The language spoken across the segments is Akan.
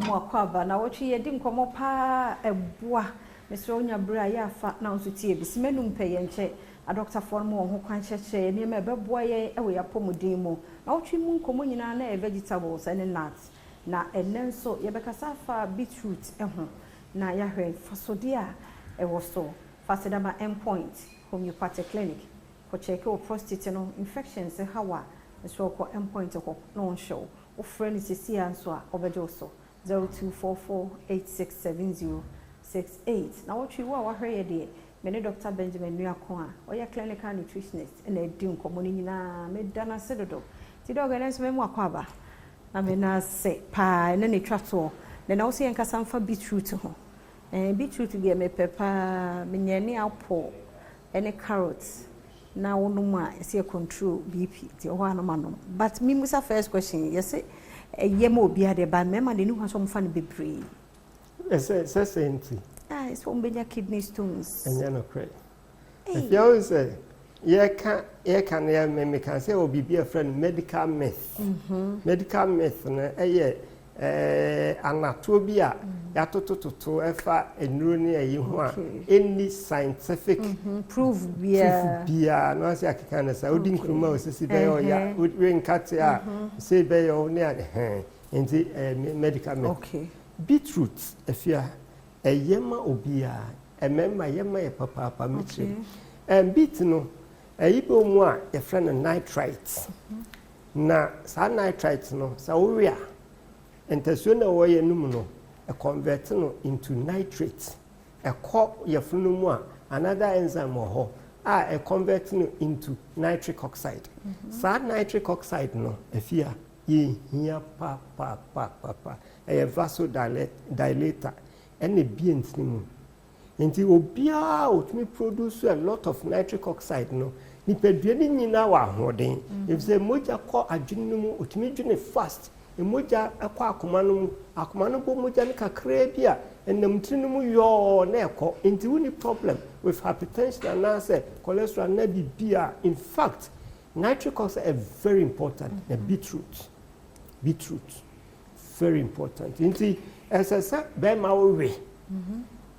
Mu akɔ aba na wɔtwe yɛdi nkɔmmɔ paa. Ɛboa mesrɛ wonya berɛ a yɛafa na wo nso tie bi simanum pɛ yɛn nkyɛn. Adɔktafoɔ no mu wɔn ho kwan kyerɛkyerɛ yɛn nneɛma a ɛbɛboa yɛn wɔ yɛn apɔmuden mu. Na wɔtwe mu nkɔmmɔ nyinaa na ɛyɛ vegetables ne nuts, na ɛnnɛ nso yɛbɛkasa afa beetroot ho na yɛahwɛ mfasodeɛ a ɛwɔ so. Fasedama Endpoint Homeopathic Clinic kɔkyɛke wɔ prostate no infections haw a nso ɔkɔ Endpoint hɔ na ɔnhwɛ wo. Wofrɛ no sisi a nso a, ɔbɛgye wo so 0244867068. Na wɔtwe wo a wahwɛ yɛ deɛ, me ne Dr Benjamin Nuako a ɔyɛ clinical nutritionist na ɛdi nkɔmmɔ no nyinaa. Meda no ase dodo. Nti Doc, ɛnɛ nso mɛmu akɔ aba na me na ase paa. Ɛne ne twa toɔ na na wo sɛ yɛnkasa mfa beetroot ho. Beetroot deɛ mepɛ paa. Menyɛ ne apple ɛne carrot na wonom a, ɛsɛ yɛ control BP, nti ɛhɔ a no ma nom. But mimusa first question, yɛsɛ ɛyɛ ma obiara deɛ, ba mmarima de ne ho sɛ ɔmfa no bebree. Ɛsɛ sɛ nti. Ah, ɛsɛ wɔn bɛnya kidney stones. Ɛnyɛ nokorɛ. Afia, wo sɛ yɛka no, yɛ meka sɛ wɔ biribi a yɛfrɛ no medical myth. Medical myth no ɛyɛ anatoɔ bi a yɛatotototo ɛfa nnuro ne ɛyi ho a ɛnni scientific proof biara. Proof biara na wɔsɛ akeka no sɛ wodi nkuruma a osisi bɛyɛ ɔya, we nkate a sei bɛyɛ wo ne ade hɛn. Nti ɛɛ medical myth. Beetroot, Afia, ɛyɛ ma obiara, ɛmɛɛma yɛ ma yɛ papaapa. Mekyerɛ beet no, ɛyi bɛ mu a yɛfrɛ no nitrite, na saa nitrite no, sɛ wowe a, ntasuo no a ɛwɔ yɛn mu no, ɛconvert no into nitrate. Ɛkɔ yɛfunu no mu a, another enzyme wɔ hɔ a ɛconvert no into nitric oxide. Saa nitric oxide no, Afia, yɛhia papaapapa. Ɛyɛ vasodilator ɛna ebie ntini mu. Nti obiara a otumi produce a lot of nitric oxide no, nipadua no nyinaa wɔ ahoɔden, efisɛ mogya kɔ adwene no mu, otumi dwene fast. Mogya kɔ akoma no mu, akoma no bɔ mogya no kakraa bi a ɛnam tiri no mu yɔɔ na ɛkɔ. Nti wonni problem with hypertension anaasɛ cholesterol na biribi a. In fact, nitric oxide is very important. Na beetroot very important. Nti ɛsɛ sɛ bɛrima wowe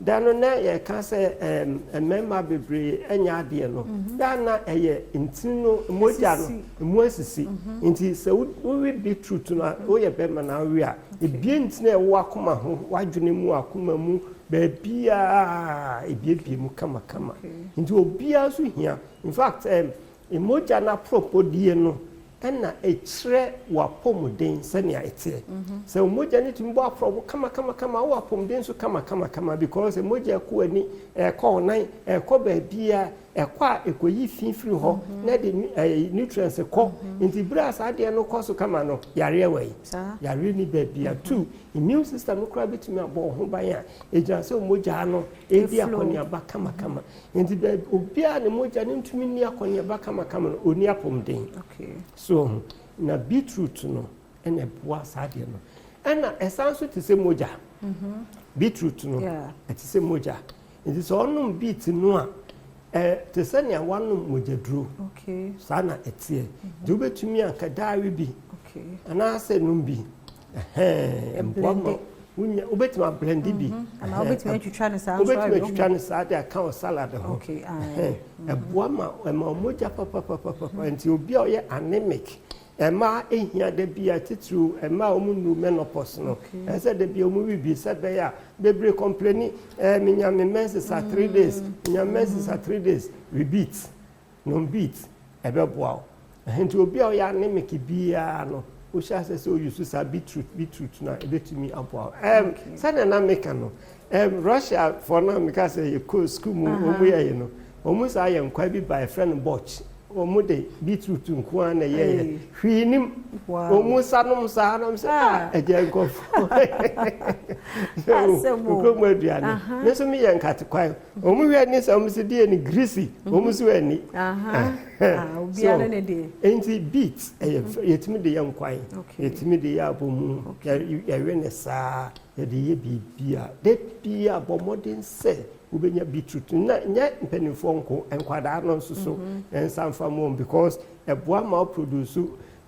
da no na yɛka sɛ mmarima bebree anya adeɛ no daa na ɛyɛ ntini no mogya no emu asisi. Nti sɛ wowe beetroot no a, woyɛ bɛrima na wowe a, ebie ntini a ɛwɔ akoma ho, wadwene mu, akoma mu, baabiaa ebiebie mu kamakama. Nti obiara nso hia. In fact, mogya no apropodie no ɛna ɛkyerɛ w'apɔmuden sɛnea ɛteɛ. Sɛ mogya no tumi bɔ aprɔbo kamakamakama, wowɔ apɔmuden nso kamakamakama, because mogya ɛkɔ w'ani, ɛkɔ wo nan, ɛkɔ baabia, ɛkɔ a ɛkɔyi fi firi hɔ na de nutrients kɔ. Nti berɛ a saa adeɛ no kɔ so kama no, yareɛ wɔ yi yareɛ ni baabia. Two, immune system no koraa bɛtumi abɔ wo ho ban a ɛgyina sɛ mogya no ɛdi akɔneaba kamakama. Nti baabi obiara ne mogya no ntumi nni akɔneaba kamakama no, ɔni apɔmuden. So na beetroot no ɛna ɛboa saa adeɛ no, ɛna ɛsan so te sɛ mogya. Beetroot no ɛte sɛ mogya. Nti sɛ ɔnom beet no a, ɛ te sɛ nea wanom mogyaduro. Saa na ɛteɛ. Nti wobɛtumi anka daare bi anaasɛ nom bi, ɛhɛn, mboa ma wonya. Wobɛtumi ablend bi. Anaa wobɛtumi atwitwa ne saa nso. Wobɛtumi atwitwa ne saa de aka wɔ salad ho. Ɛboa ma ɛma mogya papapapapa. Nti obi a ɔyɛ anemic, ɛmaa ehia da bi a, titiriw ɛmaa wɔn nnu menopause no, ɛsɛ da bi a wɔn wi bi sɛ bɛyɛ a bebree complain, minya mi menses a 3 days, minya menses a 3 days. Repeat nom beet, ɛbɛboa wo. Nti obi a ɔyɛ anemic biara no, wohyɛ ase sɛ oyi so saa beetroot no a, ebɛtumi aboa wo. Sɛdeɛ na meka no, Russia foɔ no a meka sɛ yɛkɔ school mu, wɔn yɛ yi no, wɔn saa yɛ nkwa bi ba, yɛfrɛ no borscht. Wɔn de beetroot nko ara na ɛyɛ, hwee nim. Wɔn sa nom saa nom sɛ, ah, ɛgya nkɔfo kurom aduane. Me nso meyɛ nkate kwan, wɔn hwɛ ni sɛ wɔn si deɛ ni greasy, wɔn nso ani. So nti beet ɛyɛ, yɛtumi de yɛ nkwan, yɛtumi de yɛ abomu, yɛwe ne saa, yɛde yɛ biribi a de bia. Bɔ mmɔden sɛ wobɛnya beetroot na nyɛ mpanimfoɔ nko, nkwadaa no nso so nsa nfa mu, because ɛboa ma wo produce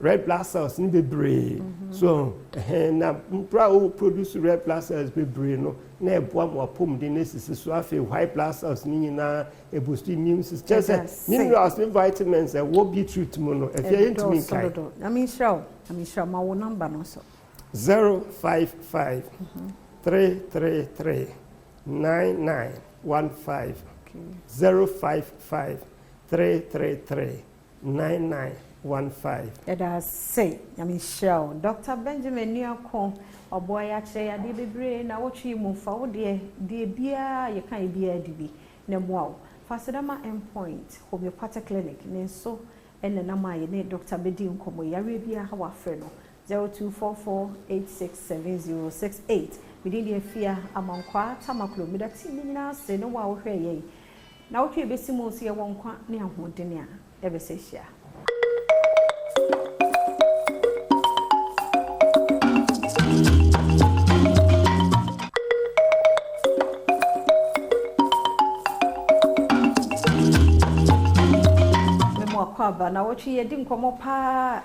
red blood cells no bebree. So ɛhɛn na mpra a wo produce red blood cells bebree no, na ɛboa ma wapɔmuden no esisi so. Afei white blood cells no nyinaa eboost immune system. Kyerɛ sɛ minerals ne vitamins ɛwɔ beetroot mu no, ɛfia yɛntumi nkae. Nyame nhyira wo, Nyame nhyira wo. Ma wo number no so. 055 333 9915. 055 333 9915. Yɛda ase, Nyame nhyira wo, Dr Benjamin Nuako. Ɔboa yɛ akyerɛ yɛ adeɛ bebree na wɔtwe mu. Fa wo deɛ, deɛ biara yɛka yɛ biara di bi na mmoa wo. Fa Asedama Endpoint Homeopathic Clinic ne nso ɛna nam a yɛne Dr bɛdi nkɔmmɔ. Yareɛ biara ha, wafrɛ no 0244 867068. Mede deɛ Afia Amankwaa Tamaklo, meda team no nyinaa ase ne wo a wohwɛ yɛn na wotwe bɛsi mu nso. Yɛwɔ nkwa ne ahoɔden a yɛbɛsɛ hyia. Memo akɔ aba na wɔtwe yɛdi nkɔmmɔ paa.